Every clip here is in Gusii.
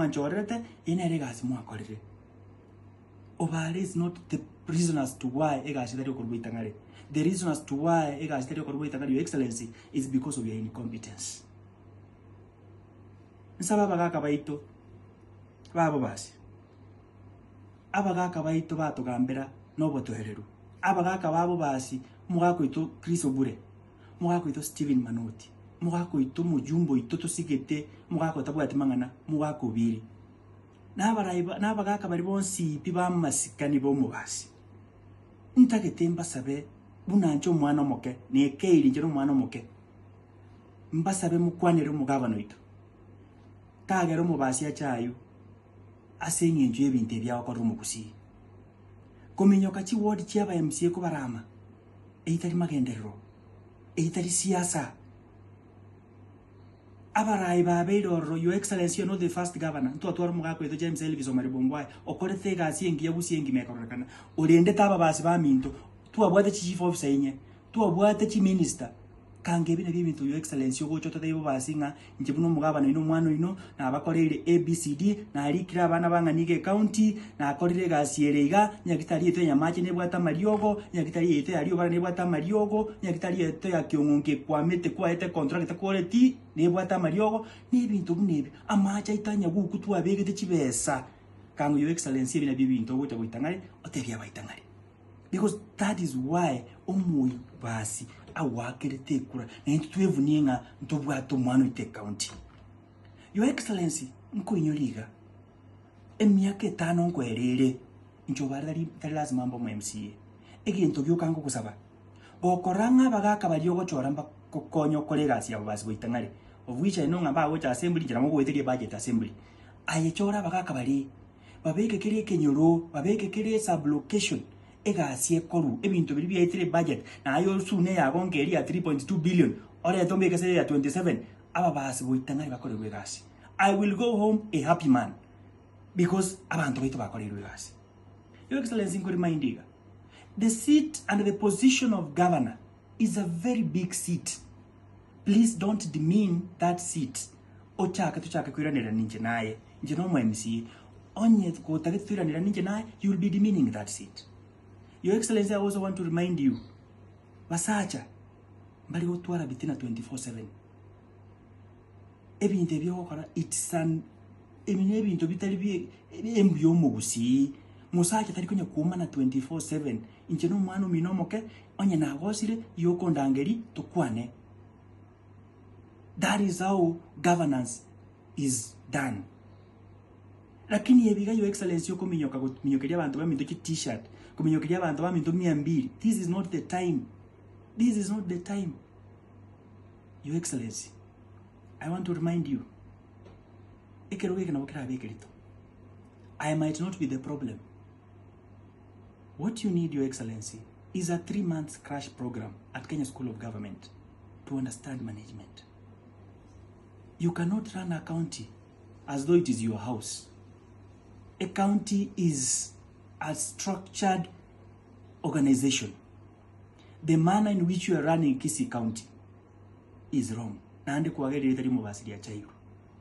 mwanchorerete, eye nere egasi mwakorire. Obare is not the reason as to why egasi etari gokorwa goitang'are. The reason as to why egasi etari gokorwa goitang'are your excellency is because of your incompetence. Nsabe abagaka baito babo basi, abagaka baito batogambera nobotoereru, abagaka babo basi, omogaka oito Chris Obure, omogaka oito Stephen Manoti, omogaka oito omojumbe oito tosigete, omogaka otabwati mang'ana, omogaka Obiri. Na abarai ba na abagaaka baria bonsi pi b'amasikani b'omobasi, ntagete mbasabe buna inche omwana omoke, nekeiri inche nomwana omoke, mbasabe mokwanere omogabana oito, tagera omobasi ache aywo ase eng'encho y'ebinto ebi agokorera omogusii. Kominyoka chiward chia aba MCA kobarama, eyio tari magenderero, eyio tari siasa. Abarai babeire ororo, Your Excellency you are not the first governor, ntwatware omogaka oito James Elvis Omari Bongwae, okorete egasi engiya gusii engima ekororekana, orendete ababasi baminto, twabwate chi chief officer inye, twabwate chi minister, kanga ebi nabio ebinto Your Excellency ogocha ototebie bobasi ng'a inche buna omogabana oino omwana oino, nabakoreire ABCD, narikire abana ba ng'a niga ecounty, nakorire egasi ere iga, nyagitari yaito ya Nyamache nebwate amariogo, nyagitari yaito ya Riobara nebwate amariogo, nyagitari yaito ya Kiong'ongo ekwamete kwaete econtract etakoreti nebwate amariogo, na ebinto buna ebio. Amache aito anyaguku twabegete chibesa, kang'u your excellency ebi nabio ebinto ogocha goitang'ari otebie abaitang'ari. Because that is why omoibasi agoakerete ekura, na intwe twevunie ng'a ntobwate omwana oito ecounty. Your excellency, nkoinyore iga. Emiaka etano nkoera ere, inche obare tari tari lasima mbe omo MCA. Egento gioka ngogosaba, gokora ng'a abagaka baria ogochora mbagokonye okore egasi yabo basi goita ng'are, of which I know ng'a mbagocha assembly inche nabo ngogoeteria ebudget assembly. Aye chora abagaka baria, babeke kera ekenyoro, babeke kera esublocation, egasi ekorwe, ebinto biria biaetire ebudget, naye osune eyago nka eria ya 3.2 billion, orete ombeke ase eya 27, ababasi goita ng'are bakorerwe egasi. I will go home a happy man because abanto baito bakoreirwe egasi. Your Excellency nkoremind iga, the seat and the position of governor is a very big seat. Please don't demean that seat. Ochake tochake koiranerera ninche naye, inche nomo MCA. Onye gotagete toiranerera ninche naye, you will be demeaning that seat. Your Excellency I also want to remind you, basacha mbari gotwara bitina 24/7. Ebinto ebi ogokora it's an ebi nebinto bitari bie embu ya omogusii, mosacha tari konya koumana 24/7, inche na omwana omino omoke, onye nagosire igo okondangeria tokwane. That is how governance is done. Lakini ebi iga your excellency okominyoka gominyokeria abanto baminto chi t-shirt, kominyokeria abanto baminto mia mbili, this is not the time, this is not the time. Your Excellency, I want to remind you, ekerogo eke nabo kerabe ekerito. I might not be the problem. What you need, Your Excellency, is a 3 months crash program at Kenya School of Government to understand management. You cannot run a county as though it is your house. A county is a structured organization. The manner in which you are running Kisii County is wrong. Naende kwagerire erieta ri'omobasi riachairwe.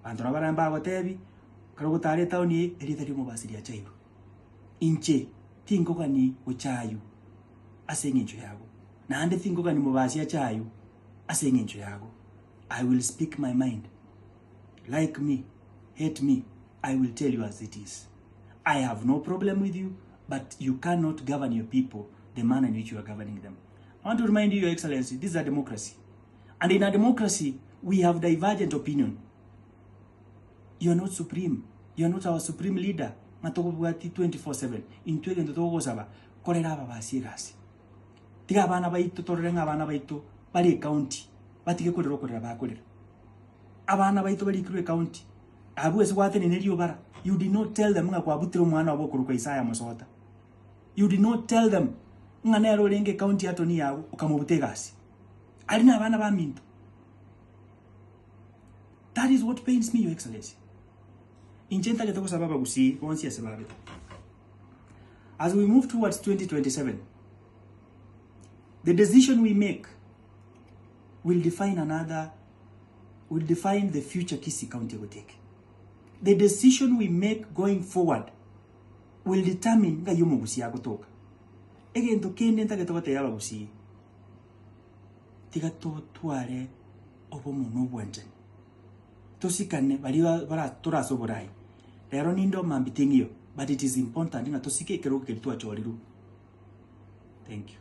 Abanto nabo barabwo mbagotebi, ekero ogotara etown eye, erieta ri'omobasi riachairwe. Inche tinkogani gochaywa ase eng'encho yago, naende tinkogani mobasi achaywe ase eng'encho yago. I will speak my mind. Like me, hate me, I will tell you as it is. I have no problem with you, but you cannot govern your people the manner in which you are governing them. I want to remind you, Your Excellency, this is a democracy. And in a democracy, we have divergent opinion. You are not supreme. You are not our supreme leader. Ng'a tokobwati 24/7. Intwe egento togosaba, korera ababasi egasi. Tiga abana baito torore ng'a abana baito bare ecounty, batige korera okorera bakorera. Abana baito barikirwe ecounty, abwo ase gwatenena eriobara, you did not tell them ng'a kwabutire omwana obo okorokwa Isaya Mosota. You did not tell them ng'a nere orenge ecounty attorney yago okamobuta egasi. Aria na abana baminto. That is what pains me, Your Excellency. Inche ntagete gosaba abagusii bonsi ase babete. As we move towards 2027, the decision we make will define another will define the future Kisii County egotake. The decision we make going forward will determine ng'ai omogusii agotoka. Egento kende ntagete gotebia abagusii, tiga totware obomo na obwanchani, tosikane baria bara tore ase oborai. Rero ninde omambia ting'iyo but it is important ng'a tosike ekerogo keria twachorirwe. Thank you.